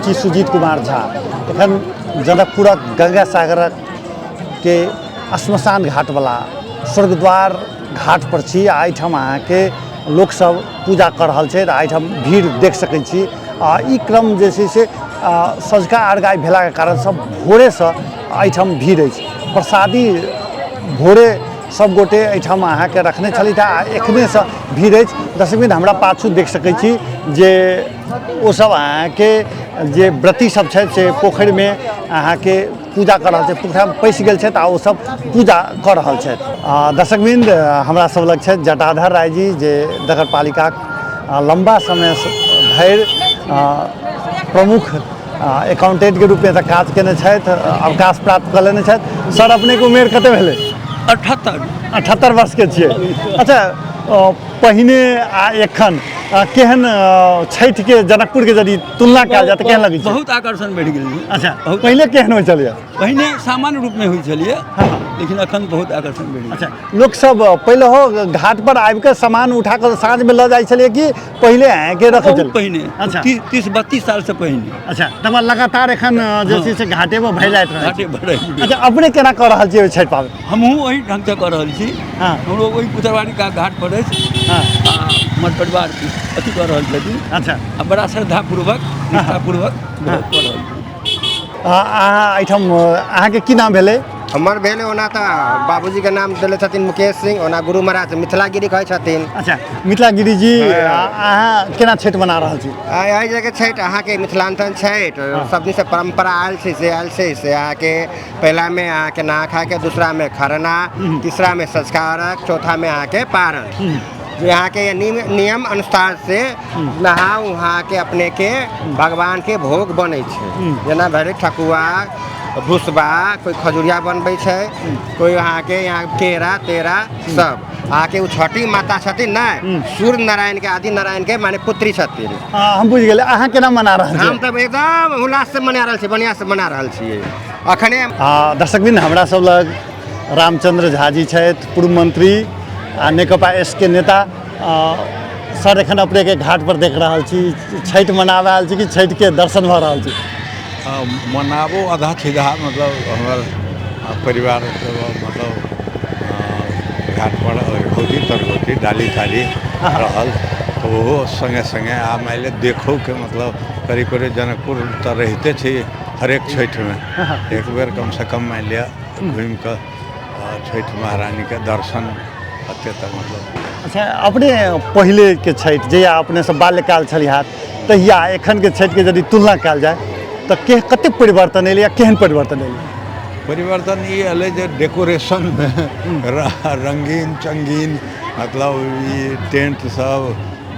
छी सुजीत कुमार झा। एखन जनकपुरक गंगा सागरक के श्मशान घाटवला स्वर्गद्वार घाट पर छी आ एहिठाम अहाँके लोकसब पूजा कऽ रहल छथि आ एहिठाम भीड़ देख सकै छी। आ ई क्रम जे छै से सँझुका अर्घ आइ भेलाके कारणसँ भोरेसँ एहिठाम भीड़ अछि। प्रसादी भोरे सब गोटे एहिठाम अहाँके रखने छलथि आ एखनेसँ भीड़ अछि। दर्शकवृन्द, हमरा पाछू देख सकै छी जे ओसब अहाँके जे व्रती सब छथि से पोखरिमे अहाँके पूजा कऽ रहल छथि, पोखरिमे पैसि गेल छथि आ ओसब पूजा कऽ रहल छथि। दर्शकवृन्द, हमरा सब लग छथि जटाधर राय जी, जे नगरपालिकाक लम्बा समय धरि प्रमुख एकाउंटेंटके रूपमे एतऽ काज केने छथि, अवकाश प्राप्त कऽ लेने छथि। सर, अपनेके उमेर कते भेलै? 78। 78 वर्षके छियै। अच्छा, पहिने आ एखन केहन छठिके जनकपुरके यदि तुलना कयल जाय तऽ केहन लगै छै? बहुत आकर्षण बढ़ि गेल छै। अच्छा, पहिले केहन होइ छलैए? पहिने सामान्य रूपमे होइ छलैए, लेकिन एखन बहुत आकर्षण बढ़ि गेल। अच्छा, लोकसब पहिलहो घाट पर आबि कऽ सामान उठा कऽ साँझमे लऽ जाइ छलैए कि पहिले अहाँके रखै छलै? पहिने। अच्छा। 30-32 सालसँ पहिने। अच्छा, तकर बाद लगातार एखन जे छै से घाटे पर भरि जाइत रहै। घाटे पर। अच्छा, अपने केना कऽ रहल छियै छठि पाबनि? हमहूँ ओहि ढङ्गसँ कऽ रहल छी। हमरो ओहि उतरवारी घाट पर अछि। आ हमर परिवार अथी कऽ रहल छथिन। आ बड़ा श्रद्धापूर्वक, निष्ठापूर्वक कऽ रहल छी। अहाँ एहिठाम अहाँके की नाम भेलै? हमर भेलै, ओना तऽ बाबूजीके नाम देले छथिन मुकेश सिंह, ओना गुरु महाराज मिथिलागिरी कहै छथिन। अच्छा, मिथिलागिरी जी, अहाँ केना छठि मना रहल छी? एहि जगह छठि अहाँके मिथिलाञ्चल छठि सब दिनसँ परम्परा आयल छै, से आयल छै से अहाँके पहिलामे अहाँके नहा खाके, दूसरामे खरना, तीसरामे संस्कारक, चौथामे अहाँके पारण। जे अहाँके नियम अनुसार से नहा उहाके अपनेके भगवानके भोग बनै छै, जेना भेलै ठकुआ, भुसबा, कोइ खजुरिया बनबै छै, कोइ अहाँके यहाँ केरा तेरा सब। अहाँके ओ छठी माता छथिन ने, सूर्य नारायण के, आदि नारायण के माने पुत्री छथिन। हम बुझि गेलियै। अहाँ केना मना रहल छी? हम तऽ एकदम उल्लास से मना रहल छी, बढ़िआँ से मना रहल छियै अखने। दर्शकवृन्द, हमरा सब लग रामचंद्र झा जी छथि, पूर्व मंत्री आ नेकपा एस के नेता। सर, एखन अपनेके घाट पर देख रहल छी, छठि मनाबऽ आयल छी कि छठिके दर्शन भऽ रहल छी? मनाबो आधा छिधा, मतलब हमर परिवार मतलब घाट पर अरघौती तरघौती डाली ताली रहल तऽ ओहो सङ्गे सङ्गे आ मानि लिअ देखोके मतलब करीब करीब जनकपुर तऽ रहिते छै, हरेक छठिमे एक बेर कमसँ कम मानि लिअ घुमिकऽ छठि महारानीके दर्शन एते तऽ मतलब। अच्छा, अपने पहिलेके छठि जहिया अपने सब बाल्यकाल छलियै तहिया एखनके छठिके यदि तुलना कयल जाय तऽ के कतेक परिवर्तन एलै या केहन परिवर्तन एलै? परिवर्तन ई एलै जे डेकोरेशनमे रङ्गीन चङ्गीन, मतलब ई टेंट सब,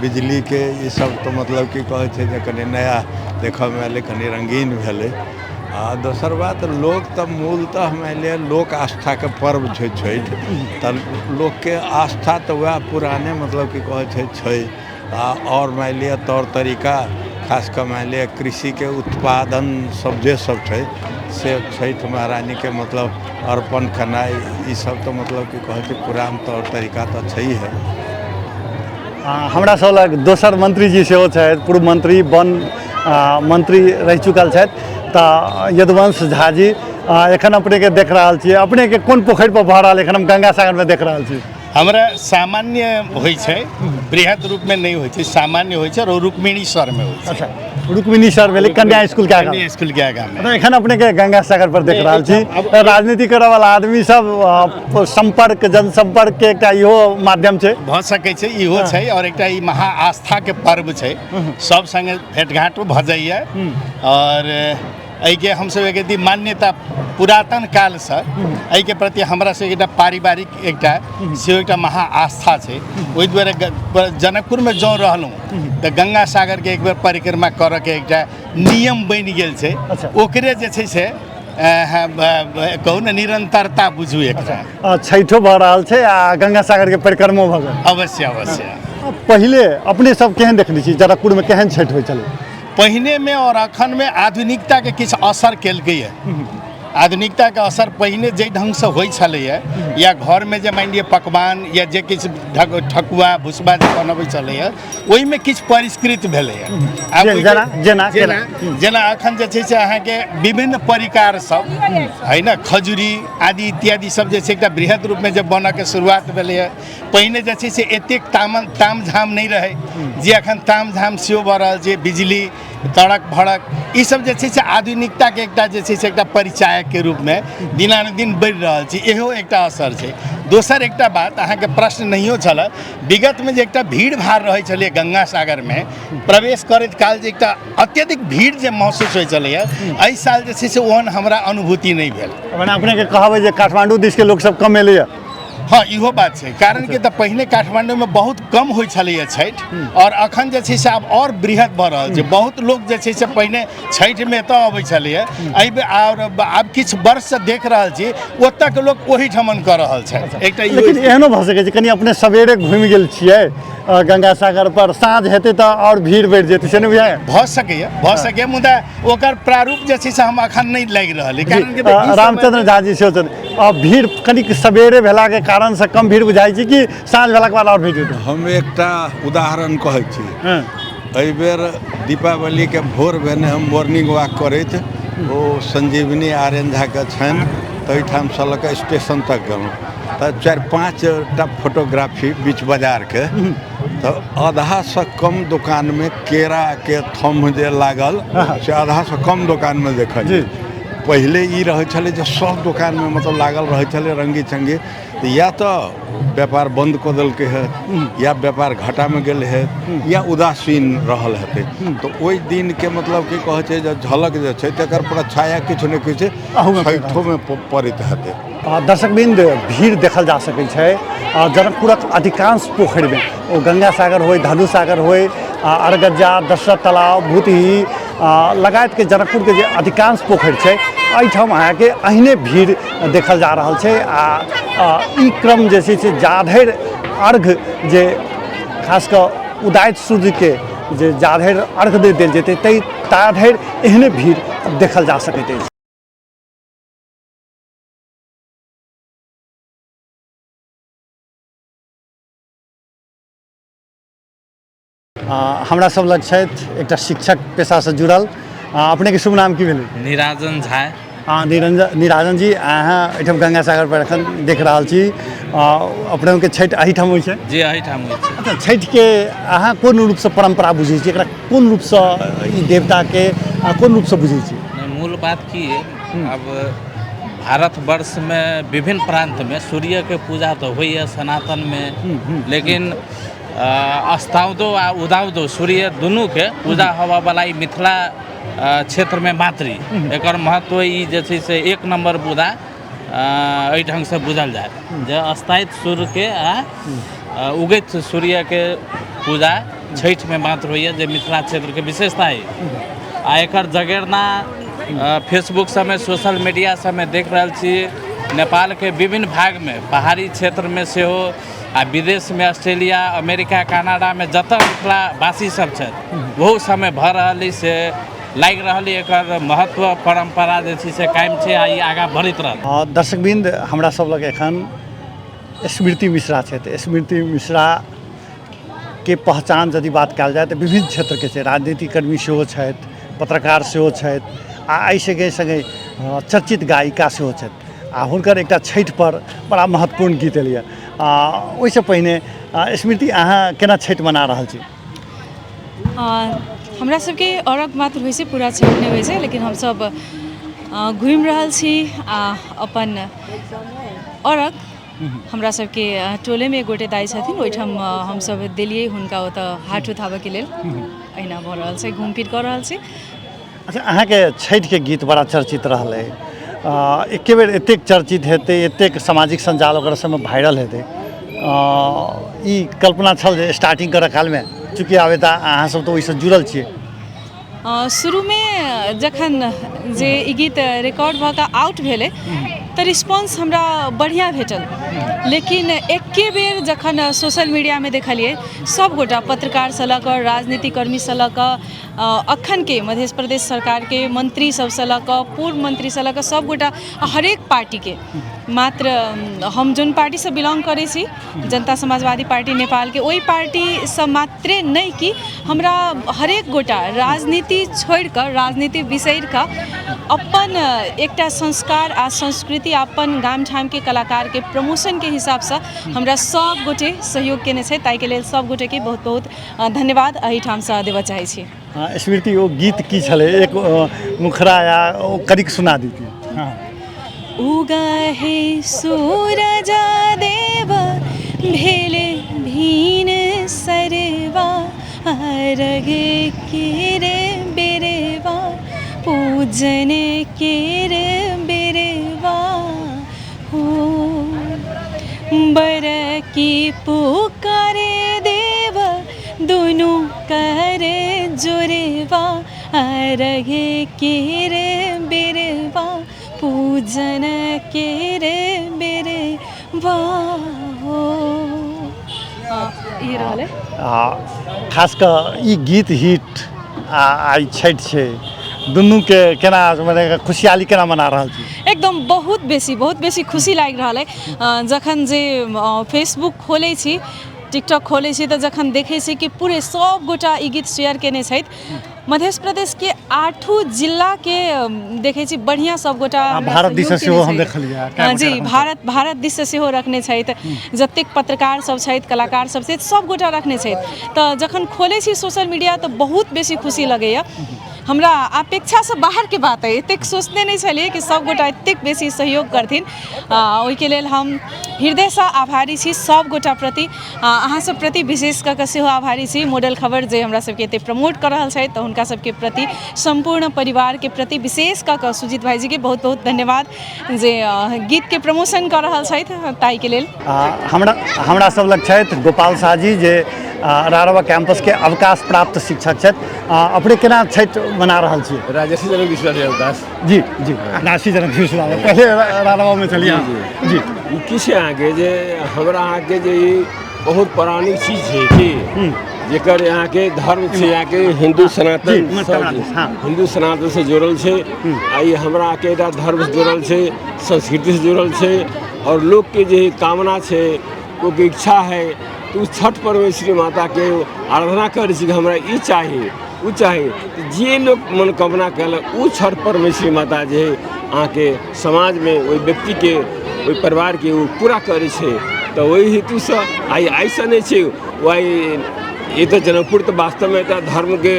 बिजलीके ई सब तऽ मतलब की कहै छै जे कनि नया देखऽमे एलै, कनि रङ्गीन भेलै। आ दोसर बात, लोक तऽ मूलतः मानि लिअ लोक आस्थाके पर्व छै छठि, तऽ लोकके आस्था तऽ वएह पुराने मतलब की कहै छै छै। आ आओर मानि लिअ तौर तरीका, खास कऽ मानि लिअ कृषिके उत्पादन सब जे सब छै से छठि महारानीके मतलब अर्पण केनाइ, ई सब तऽ मतलब की कहै छै पुरान तौर तरीका तऽ छैहे। हमरा सब लग दोसर मंत्री जी सेहो छथि, पूर्व मंत्री, वन मंत्री रहि चुकल छथि, तऽ यदुवंश झा जी, एखन अपनेके देख रहल छियै, अपनेके कोन पोखरि पर भऽ रहल? एखन हम गंगा सागरमे देख रहल छी। हमरा सामान्य होइ छै, बृहद रूपमे नहि होइ छै, सामान्य होइ छै और रुक्मिणी सरमे होइ छै। अच्छा, रुक्मिणी सर भेलै कन्या स्कूल के आगाँ। कन्या स्कूल के आगाँमे। तऽ एखन अपनेके गंगा सागर पर देख रहल छी। तऽ राजनीति करऽ वाला आदमी सब संपर्क, जनसंपर्क के एकटा इहो माध्यम छै। भऽ सकै छै, इहो छै और एकटा ई महा आस्था के पर्व छै, सब संगे भेंटघाँटो भऽ जाइए और एहिके हमसब एक यदि मान्यता पुरातन कालसँ एहिके प्रति हमरा सबके एकटा पारिवारिक एकटा सेहो एकटा महा आस्था छै। ओहि दुआरे जनकपुरमे जँ रहलहुँ तऽ गंगा सागरके एक बेर परिक्रमा करऽके एकटा नियम बनि गेल छै। ओकरे जे छै से कहू ने निरन्तरता बुझू एकरा। छठिो भऽ रहल छै आ गंगा सागरके परिक्रमो भऽ गेल। अवश्य अवश्य। पहिले अपने सब केहन देखने छी जनकपुरमे, केहन छठि होइ छलै? पहिनेमे और अखनमे आधुनिकताके किछु असर केलकैए। आधुनिकताके असर पहिने जाहि ढङ्गसँ होइ छलैए, या घरमे जे मानि लिअ पकवान या जे किछु ठकुआ भुसबा जे बनबै छलैए, ओहिमे किछु परिष्कृत भेलैए। आब जेना जेना जेना जेना एखन जे छै से अहाँके विभिन्न परिकार सब है ने, खजुरी आदि इत्यादि सब जे छै एकटा बृहद रूपमे जे बनऽके शुरुआत भेलैए। पहिने जे छै से एतेक तामझाम नहि रहै, जे एखन तामझाम सेहो भऽ रहल छै। बिजली तड़क भड़क ई सब जे छै से आधुनिकताके एकटा जे छै से एकटा परिचायकके रूपमे दिनानुदिन बढ़ि रहल छै, इहो एकटा असर छै। दोसर एकटा बात अहाँके प्रश्न नहियो छलए, विगतमे जे एकटा भीड़ भाड़ रहै छलै गंगा सागरमे प्रवेश करैत काल, जे एकटा अत्यधिक भीड़ जे महसूस होइ छलैए, एहि साल जे छै से ओहन हमरा अनुभूति नहि भेल। मने अपनेके कहबै जे काठमाण्डू दिसके लोकसब कम एलैए? हँ, इहो बात छै, कारण कि तऽ पहिने काठमाण्डूमे बहुत कम होइ छलैए छठि, आओर अखन जे छै से आब आओर बृहद भऽ रहल छै। बहुत लोक जे छै से पहिने छठिमे एतऽ अबै छलैए, एहि बेर आओर आब किछु वर्षसँ देख रहल छी ओतऽके लोक ओहिठमन कऽ रहल छथि। एकटा इहो लेकिन एहनो भऽ सकै छै, कनि अपने सवेरे घुमि गेल छियै गंगा सागर पर, साँझ हेतै तऽ आओर भीड़ बढ़ि जेतै, से नहि बुझाइए? भऽ सकैए, भऽ सकैए, मुदा ओकर प्रारूप जे छै से हम अखन नहि लागि रहल अइ, कारण कि तऽ ई रामचंद्र झा जी सेहो छथि। भीड़ कनिक सवेरे भेलाके कारणसँ कम भीड़ बुझाइ छै कि साँझ भेलाके बाद आओर भीड़ हेतै? हम एकटा उदाहरण कहै छी। एहिबेर दीपावलीके भोर भेने हम मॉर्निंग वॉक करैत ओ संजीवनी आर्यन झाके छनि ताहिठामसँ लऽ कऽ स्टेशन तक गेलहुँ, तऽ 4-5 टा फोटोग्राफी बीच बाजारके, तऽ आधासँ कम दोकानमे केराके थम्ह जे लागल से आधासँ कम दोकानमे देखलियै। पहिले ई रहै छलै जे सब दोकानमे मतलब लागल रहै छलै रङ्गी चङ्गी, तऽ या तऽ व्यापार बन्द कऽ देलकै हे, या व्यापार घाटामे गेल हे, या उदासीन रहल हेतै। तऽ ओहि दिनके मतलब की कहै छै जे झलक जे छै तकर प्रछाया किछु ने किछु अहूमे पड़ि रहल छठिओमे पड़ैत हेतै। दर्शकवृन्द, भीड़ देखल जा सकै छै जनकपुरक अधिकांश पोखरिमे, ओ गंगा सागर होय, धनु सागर होय, अरगज्जा, दशरथ तालाब, भूतही लगायतके जनकपुरके जे अधिकांश पोखरि छै, एहिठाम अहाँके एहने भीड़ देखल जा रहल छै। आ ई क्रम जे छै से जाधरि अर्घ जे खास कऽ उदायत सूर्यके जे जाधरि अर्घ नहि देल जेतै ताधरि एहने भीड़ देखल जा सकैत अछि। हमरा सब लग छथि एकटा शिक्षक पेशासँ जुड़ल। अपनेके शुभ नाम की भेलै? निराजन झा। निराजन जी, अहाँ एहिठाम गंगा सागर पर एखन देख रहल छी, अपनेके छठि एहिठाम होइ छै? जी, एहिठाम होइ छै। अच्छा, छठिके अहाँ कोन रूपसँ परम्परा बुझै छी, एकरा कोन रूपसँ ई देवताके कोन रूपसँ बुझै छी? नहि, मूल बात की है, अब भारतवर्षमे विभिन्न प्रान्तमे सूर्यके पूजा तऽ होइए सनातनमे, लेकिन अस्ताउदो आ उदाउदो सूर्य दुनूके पूजा होबऽवला ई मिथिला क्षेत्रमे मात्र। एकर महत्व ई जे छै से एक नम्बर बुधा एहि ढङ्गसँ बुझल जाय जे अस्ताइत सूर्यके आ उगैत सूर्यके पूजा छठिमे मात्र होइए, जे मिथिला क्षेत्रके विशेषता अइ। आ एकर जगेरना फेसबुक सबमे, सोशल मीडिया सबमे देख रहल छी, नेपालके विभिन्न भागमे, पहाड़ी क्षेत्रमे सेहो, आ विदेशमे ऑस्ट्रेलिया, अमेरिका, कनाडामे जतऽ मिथिलावासी सब छथि ओहू सबमे भऽ रहल अइ, से लागि रहल अइ एकर महत्व परम्परा जे छै से कायम छै आ ई आगाँ बढ़ैत रहत। दर्शकवृन्द, हमरा सब लग एखन स्मृति मिश्रा छथि। स्मृति मिश्रा के पहचान यदि बात कयल जाय तऽ विभिन्न क्षेत्रके छै, राजनीतिक कर्मी सेहो छथि, पत्रकार सेहो छथि, आ एहि सङ्गे सङ्गे चर्चित गायिका सेहो छथि। आ हुनकर एकटा छठि पर बड़ा महत्वपूर्ण गीत एलैए। आ ओहिसँ पहिने स्मृति, अहाँ केना छठि मना रहल छी? हमरा सबके अर्घ मात्र होइ छै, पूरा छठि नहि होइ छै, लेकिन हमसब घुमि रहल छी आ अपन अर्घ हमरा सबके टोलेमे एक गोटे दाइ छथिन, ओहिठाम हमसब देलियै हुनका ओतऽ हाथ उठाबऽके लेल। एहिना भऽ रहल छै, घूम फिर कऽ रहल छी। अच्छा, अहाँके छठिके गीत बड़ा चर्चित रहलै, एके बेर एतेक चर्चित हेतै, एतेक सामाजिक सञ्जाल ओकरा सबमे वायरल हेतै, ई कल्पना छल जे स्टार्टिंग करऽ कालमे? चूँकि आब तऽ अहाँ सब तऽ ओहिसँ जुड़ल छियै। शुरूमे जखन जे ई गीत रिकॉर्ड भऽ कऽ आउट भेलै तऽ रिस्पॉन्स हमरा बढ़िआँ भेटल। लेकिन एके बेर जखन सोशल मीडियामे देखलियै सभगोटा पत्रकारसँ लऽ कऽ राजनीतिकर्मीसँ लऽ कऽ अखनके मध्य प्रदेश सरकारके मंत्री सबसँ लऽ कऽ पूर्व मंत्रीसँ लऽ कऽ सभगोटा हरेक पार्टीके, मात्र हम जोन पार्टीसँ बिलोंग करै छी जनता समाजवादी पार्टी नेपालके, ओहि पार्टीसँ मात्रे नहि कि हमरा हरेक गोटा राजनीति छोड़िकऽ राजनीति बिसरिकऽ अपन एकटा संस्कार आ संस्कृति अपन गाम ठामके कलाकारके प्रमोशनके हिसाबसँ हमरा सभ गोटे सहयोग केने छै, ताहिके लेल सभ गोटेके बहुत बहुत धन्यवाद एहिठामसँ देबऽ चाहै छी। स्मृति, ओ गीत की छलै? एक मुखड़ा या ओ कनिक सुना दितियै। हँ। उगा हे सूरज देव भेले भीन सरवा, अर्घ केर बेरवा पूजन केर बेरवा हो, बर की पुकारे देव दुनू कर जोरेवा, अर्घ केर बेरवा पूजन केर बेरवा हो। ई रहलै। आ खास कऽ ई गीत हिट आ आइ छठि छै, दुनूके केना मने खुशहाली केना मना रहल छी? एकदम बहुत बेसी खुशी लागि रहल अइ। जखन जे फेसबुक खोलै छी, टिकटॉक खोलै छी, तऽ जखन देखै छी कि पूरे सब गोटा ई गीत शेयर केने छथि, मध्य प्रदेशके 8 जिलाके देखै छी बढ़िआँ सब गोटा भारत दिससँ सेहो हम देखलियै जी, भारत दिससँ सेहो रखने छथि, जतेक पत्रकार सब छथि, कलाकार सब छथि, सब गोटा रखने छथि। तऽ जखन खोलै छी सोशल मीडिया तऽ बहुत बेसी खुशी लगैए। हमरा अपेक्षासँ बाहरके बात अइ, एतेक सोचने नहि छलियै कि सब गोटा एतेक बेसी सहयोग करथिन। ओहिके लेल हम हृदयसँ आभारी छी सब गोटा प्रति, अहाँ सब प्रति विशेष कऽ कऽ सेहो आभारी छी। मॉडल खबर जे हमरा सबके एते प्रमोट कऽ रहल छथि तऽ हुनका सबके प्रति, सम्पूर्ण परिवारके प्रति विशेष कऽ कऽ सुजीत भाईजीके बहुत बहुत धन्यवाद जे गीतके प्रमोशन कऽ रहल छथि, ताहिके लेल। हमरा सब लग छथि गोपाल शाह जी जे रारवा कैंपसके अवकाश प्राप्त शिक्षक छथि। अपने केना छठि मना रहल छी? राजर्षि जनक विश्वविद्यालय अवकाश। जी जी, राजर्षि जनक विश्वविद्यालय पहिले रारवामे छलियै। जी ई की छै अहाँके जे हमरा अहाँके जे ई बहुत पौराणिक चीज छै कि जेकर अहाँके धर्म छै अहाँके हिन्दू सनातन, हिन्दू सनातन से जुड़ल छै। आ ई हमरा अहाँके एकटा धर्मसँ जुड़ल छै, संस्कृतिसँ जुड़ल छै, आओर लोकके जे कामना छै, लोकके इच्छा है तऽ ओ छठ परमेश्वरी माताके आराधना करै छै कि हमरा ई चाही ओ चाही। जे लोक मनोकामना कयलक ओ छठ परमेश्वरी माता जे है अहाँके समाजमे ओहि व्यक्तिके ओहि परिवारके ओ पूरा करै छै। तऽ ओहि हेतुसँ आइ आइसँ नहि छै, ओ आइ ई तऽ जनकपुर तऽ वास्तवमे एकटा धर्मके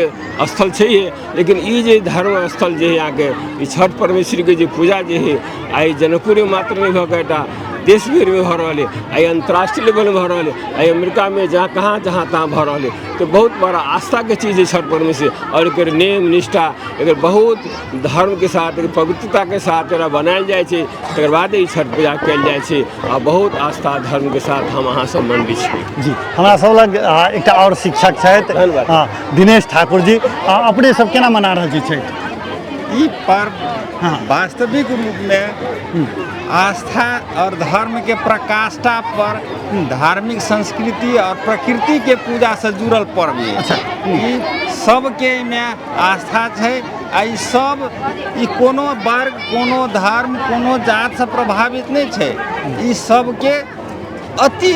स्थल छै, लेकिन ई जे धर्म स्थल जे है अहाँके ई छठ परमेश्वरीके जे पूजा जे है आइ जनकपुरमे मात्र नहि भऽ कऽ एकटा देश भरिमे भऽ रहल है, आइ अन्तर्राष्ट्रीय लेवलमे भऽ रहल है, आइ अमेरिकामे जहाँ कहाँ जहाँ तहाँ भऽ रहल है। तऽ बहुत बड़ा आस्थाके चीज है छठ परमेश्वरी, आओर एकर नियम निष्ठा एकर बहुत धर्मके साथ एकर पवित्रताके साथ एकरा बनायल जाइ छै, तकर बाद ई छठ पूजा कयल जाइ छै। आ बहुत आस्था धर्मके साथ हम अहाँ सब मनबै छी। जी, हमरा सब लग एकटा आओर शिक्षक छथि, दिनेश ठाकुर जी। अपने सब केना मना रहल छी छठि? ई पर्व वास्तविक रूपमे आस्था और धर्म के प्रकाष्ठा पर धार्मिक संस्कृति और प्रकृति के पूजा से जुड़ल पर्व ये। ई सबके में आस्था छै आ ई सब ई कोनो वर्ग कोनो धर्म कोनो जात से प्रभावित नहीं छै। ई सबके अति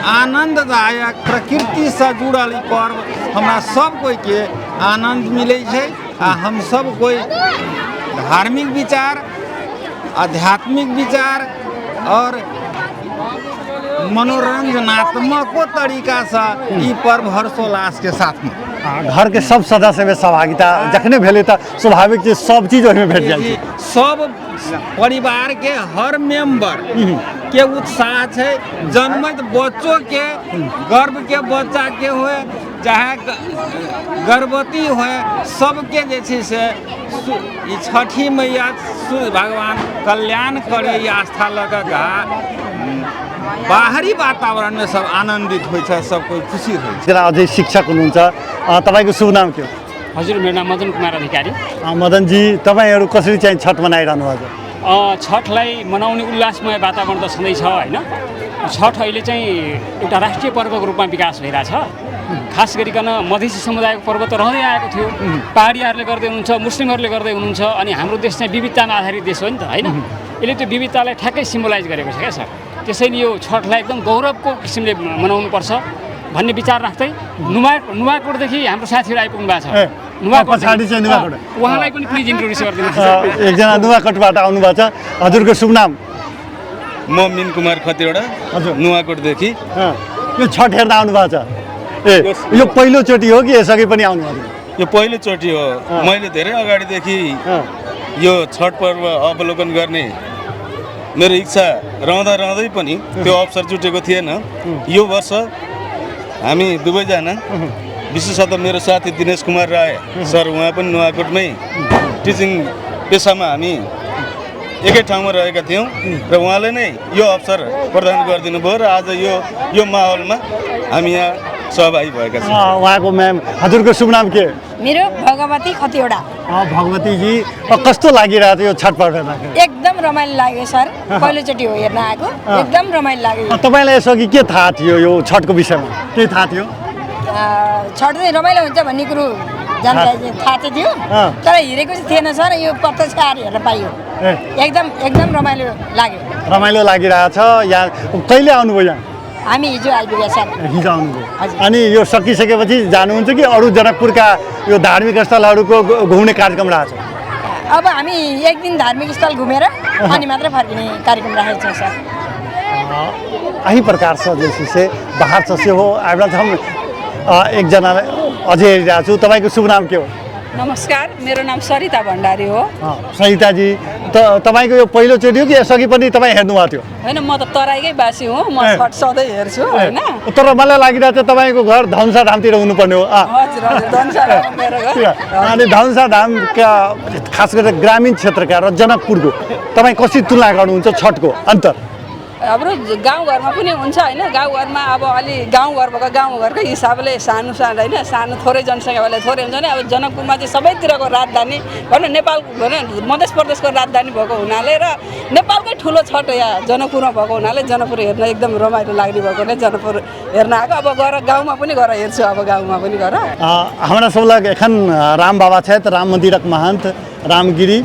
आनंददायक प्रकृति से जुड़ल ई पर्व हमरा सब कोई के आनंद मिलै छै आ हम सब कोई धार्मिक विचार आध्यात्मिक विचार और मनोरंजनात्मको तरीका से ई पर्व हर्षोल्लास के साथ में घर के सब सदस्य में सहभागिता जखने भेलै तऽ स्वाभाविक जे सब चीज ओहिमे भेट जाइ छै। सब परिवार के हर मेंबर के उत्साह छै, जन्मैत बच्चो के गर्भ के बच्चा के होए चाहे गर्भवती होए सबके जे छै से ई छठी मैया सूर्य भगवान कल्याण करे ई आस्था लऽ कऽ बाहरी वातावरण में सब आनंदित होइ छै, सब कोई खुशी होइ छै। जेना अझै शिक्षक हुनुहुन्छ, तपाईँको शुभ नाम के हो? हजुर, मेरो नाम मदन कुमार अधिकारी। मदनजी, तपाईँहरू कसरी चाहिँ छठ मनाइरहनु भएको छ? छठलाई मनाउने उल्लासमय वातावरण त छँदैछ होइन। छठ अहिले चाहिँ एउटा राष्ट्रिय पर्वको रूपमा विकास भइरहेछ। खास गरिकन मधेसी समुदायको पर्व त रहँदै आएको थियो, पहाडियाहरूले गर्दै हुनुहुन्छ, मुस्लिमहरूले गर्दै हुनुहुन्छ, अनि हाम्रो देश चाहिँ विविधतामा आधारित देश हो नि त होइन। यसले त्यो विविधतालाई ठ्याक्कै सिम्बोलाइज गरेको छ क्या सर। त्यसैले यो छठलाई एकदम गौरवको किसिमले मनाउनुपर्छ भन्ने विचार राख्दै नुवाकोटदेखि हाम्रो साथीहरू आइपुग्नु भएको छ। नुवाकोट उहाँलाई पनि प्लिज इन्ट्रोड्युस गरिदिनुहोस्। एकजना नुवाकोटबाट आउनु भएको छ। हजुरको शुभ नाम? म मिन कुमार खतिवडा, नुवाकोटदेखि। यो छठ हेर्न आउनु भएको छ? ए, यो पहिलोचोटि हो कि यसअघि पनि आउनु भएको? यो पहिलोचोटि हो। मैले धेरै अगाडिदेखि यो छठ पर्व अवलोकन गर्ने मेरो इच्छा रहँदा रहँदै पनि त्यो अवसर जुटेको थिएन। यो वर्ष हामी दुवैजना, विशेषतः मेरो साथी दिनेश कुमार राय सर, उहाँ पनि नुवाकोटमै टिचिङ पेसामा हामी एकै ठाउँमा रहेका थियौँ र उहाँले नै यो अवसर प्रदान गरिदिनु भयो र आज यो यो माहौलमा हामी यहाँ सहभागी भएका छौँ। उहाँको म्याम, हजुरको शुभ नाम के? मेरो भगवती खतिवडा। भगवतीजी, कस्तो लागिरहेको थियो यो छठ पर्व हेर्दाखेरि? एकदम रमाइलो लाग्यो सर, पहिलोचोटि हो हेर्न आएको, एकदम रमाइलो लाग्यो। तपाईँलाई यसअघि के थाहा थियो यो छठको विषयमा? के थाहा थियो? छठ चाहिँ रमाइलो हुन्छ भन्ने कुरो जानकारी चाहिँ थाहा चाहिँ थियो, तर हेरेको चाहिँ थिएन सर। यो प्रत्यक्ष आएर हेर्न पाइयो, एकदम एकदम रमाइलो लाग्यो। रमाइलो लागिरहेछ। यहाँ कहिले आउनुभयो? यहाँ हामी हिजो आइपुग्यो सर। हिजो आउनुभयो। अनि यो सकिसकेपछि जानुहुन्छ कि अरू जनकपुरका यो धार्मिक स्थलहरूको घुम्ने कार्यक्रम रहेछ? अब हामी एक दिन धार्मिक स्थल घुमेर अनि मात्र फर्किने कार्यक्रम राखेको छौँ सर। एही प्रकारसँ जे छै से बाहरसँ सेहो आबि रहल छ। हम एकजनालाई अझै हेरिरहेको छु। तपाईँको शुभ नाम के हो? नमस्कार, मेरो नाम सरिता भण्डारी हो। सरिताजी, त तपाईँको यो पहिलोचोटि हो कि यसअघि पनि तपाईँ हेर्नुभएको थियो? होइन, म त तराईकै बासी हुँ, म छठ सधैँ हेर्छु होइन। तर मलाई लागिरहेको छ तपाईँको घर धनुषा धामतिर हुनुपर्ने हो। हजुर हजुर, धनुषा धाम मेरो घर। अनि धनुषा धामका खास गरेर ग्रामीण क्षेत्रका र जनकपुरको तपाईँ कसरी तुलना गर्नुहुन्छ छठको अन्तर? हाम्रो गाउँघरमा पनि हुन्छ होइन, गाउँघरमा अब अलि गाउँघर भएको गाउँघरकै हिसाबले सानो सानो होइन, सानो थोरै जनसङ्ख्यावाले थोरै हुन्छ नि। अब जनकपुरमा चाहिँ सबैतिरको राजधानी भनौँ, नेपाल भनौँ मध्य प्रदेशको राजधानी भएको हुनाले र नेपालकै ठुलो छठ यहाँ जनकपुरमा भएको हुनाले जनकपुर हेर्न एकदम रमाइलो लाग्ने भएकोले जनकपुर हेर्न आएको। अब गएर गाउँमा पनि गएर हेर्छु, अब गाउँमा पनि गएर। हमरा सब लग एखन राम बाबा छथि, राम मन्दिरक महन्त रामगिरी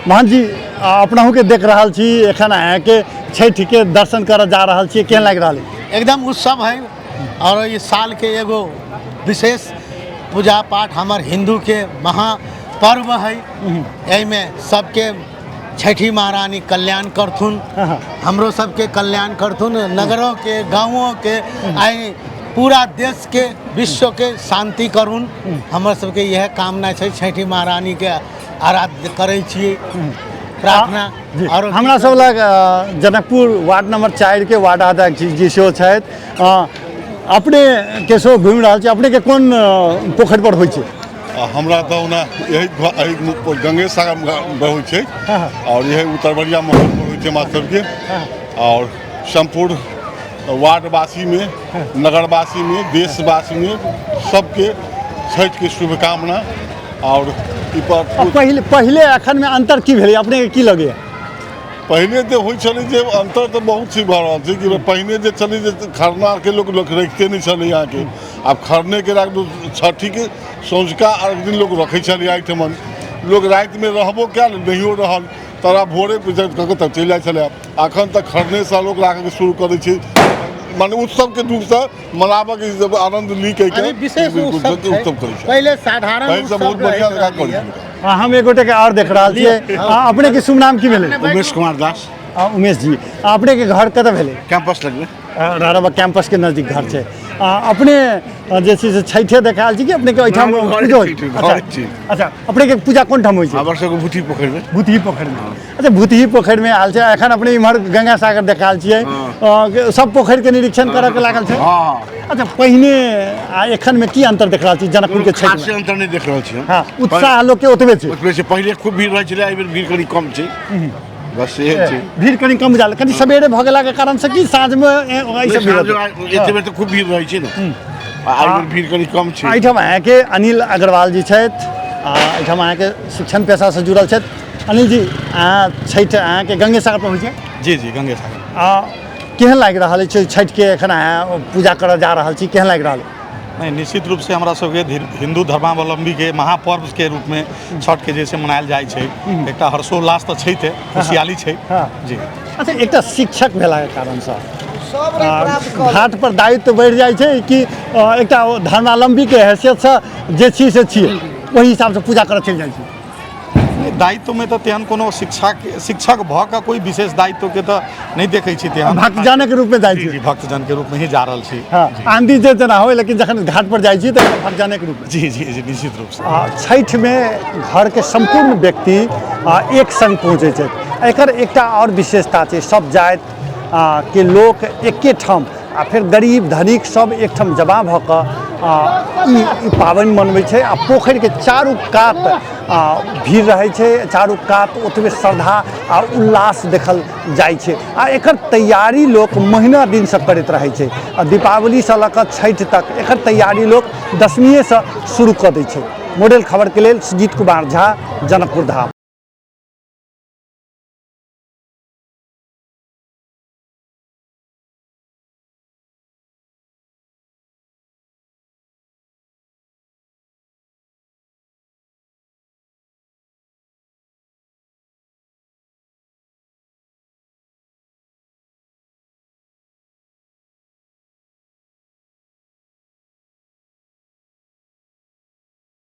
महन्तजी, अपनहुके देख रहल छी एखन अहाँके छठि के दर्शन कर जा रहल छी, केहन लागि रहल? एकदम उत्सव है और ये साल के एगो विशेष पूजा पाठ हमार हिंदू के महापर्व है। एहिमे सबके छठी महारानी कल्याण करथुन, हमरो सबके कल्याण करथुन, नगरों के गाँवों के आई पूरा देश के विश्व के शांति करून, हमर सबके यह कामना छै। छठी महारानी के आराध्य करै छियै, प्रार्थना। और हमरा सब लग जनकपुर वार्ड नंबर 4 के वार्ड अध्यक्ष जी सेहो छथि। अपने के सेहो घुमि रहल छी, अपने के कोन पोखरि पर होइ छै? हमरा तऽ ओना यही गंगे सागर में होइ छै और यही उत्तरबरिया मोहन पर होइ छै हमरा सबके। और सम्पूर्ण वार्डवासी में, नगरवासी में, देशवासी में सबके छठ के शुभकामना। और पहिले पहिले एखन में अंतर की भेलै, अपने के की लगैया? पहिले तऽ होइ छलै जे अंतर तऽ बहुत चीज भऽ रहल छै कि पहिने जे छलै जे खरनाके लोक रखिते नहि छलै अहाँके, आब खरनेके राख छठीके सँझुका अर्घ दिन लोक रखै छलै। एहिठमन लोक रातिमे रहबो कयल नहियो रहल तोरा भोरे कऽ कऽ तब चलि जाइ छलै। एखन तऽ खरनेसँ लोक राखैके शुरू करै छै, माने उत्सवके रूपसँ मनाबऽके आनन्द ली कहि विशेष उत्सव करै छै। पहिले साधारण उत्सव बहुत बढ़िआँ जकाँ करै छै। हम एक गोटे के और देख रहल छियै। अपने के शुभ नाम की भेलै? उमेश कुमार दास। उमेश जी, अपने के घर कतऽ भेलै? कैंपस लगमे, राराबा कैंपस के नजदीक घर छै। अपने जे छै से छठे देखायल छी कि अपने के एहिठाम पूजा होइ? अच्छा, अपने के पूजा कोन ठाम होइ छै? हमर सबके भूतही पोखरिमे। भूतही पोखरिमे। अच्छा, भूतही पोखरिमे आयल छै। एखन अपने इम्हर गंगा सागर देखायल छियै, सब पोखरिके निरीक्षण करऽ के लागल छै। अच्छा, पहिने आ एखन में की अंतर देख रहल छी जनकपुर के छठि में? अंतर नहीं देख रहल छी। हाँ, उत्साह लोक के ओतबे छै। ओतबे छै, पहिले खूब भीड़ रहै छलै, एहि बेर भीड़ कनी कम छै, बस इहे छै। भीड़ कनी कम बुझायल, कनी सवेरे भऽ गेला के कारण से कि साँझ में एहि सब भीड़? एते बेर तऽ खूब भीड़ रहै छै ने, एहि बेर भीड़ कनी कम छै। एहिठाम अहाँके अनिल अग्रवाल जी छथि, एहिठाम अहाँके शिक्षण पेशासँ जुड़ल छथि। अनिल जी, अहाँ छठि अहाँके गंगे सागर पर होइ छै? जी जी, गंगे सागर। आ केहन लागि रहल अछि छठिके? एखन अहाँ पूजा करऽ जा रहल छी, केहन लागि रहल? नहि, निश्चित रूपसँ हमरा सबके हिन्दू धर्मावलम्बीके महापर्वके रूपमे छठके जे छै मनायल जाइ छै, एकटा हर्षोल्लास तऽ छै, ते खुशियाली छै। जी। अच्छा, एकटा शिक्षक भेलाके कारणसँ घाट पर दायित्व बढ़ि जाइ छै कि एकटा धर्मावलम्बीके हैसियतसँ जे छी से छियै, ओहि हिसाबसँ पूजा करऽ चलि जाइ छी? दायित्वमे तऽ तेहन कोनो शिक्षक भऽ कऽ कोइ विशेष दायित्वके तऽ नहि देखै छी तेहन। भक्तजनके रूपमे जाइ छी? जी, भक्तजनके रूपमे ही जा रहल छी। हँ, आंधी जे जेना होइ, लेकिन जखन घाट पर जाइ छी तऽ भक्तजनके रूपमे। जी जी जी, निश्चित रूपसँ। छठिमे घरके सम्पूर्ण व्यक्ति एक सङ्ग पहुँचै छथि। एकर एकटा आओर विशेषता छै, सब जाति के लोक एकेठाम आ फेर गरीब धनिक सब एकठाम जमा भऽ कऽ ई पाबनि मनबै छै आ पोखरिके चारू कात भीड़ रहै छै, चारू कात ओतबे श्रद्धा आ उल्लास देखल जाइ छै आ एकर तैयारी लोक महीना दिनसँ करैत रहै छै आ दीपावलीसँ लऽ कऽ छठि तक एकर तैयारी लोक दशमिएसँ शुरू कऽ दै छै। मॉडल खबरके लेल सुजीत कुमार झा, जनकपुर धाम।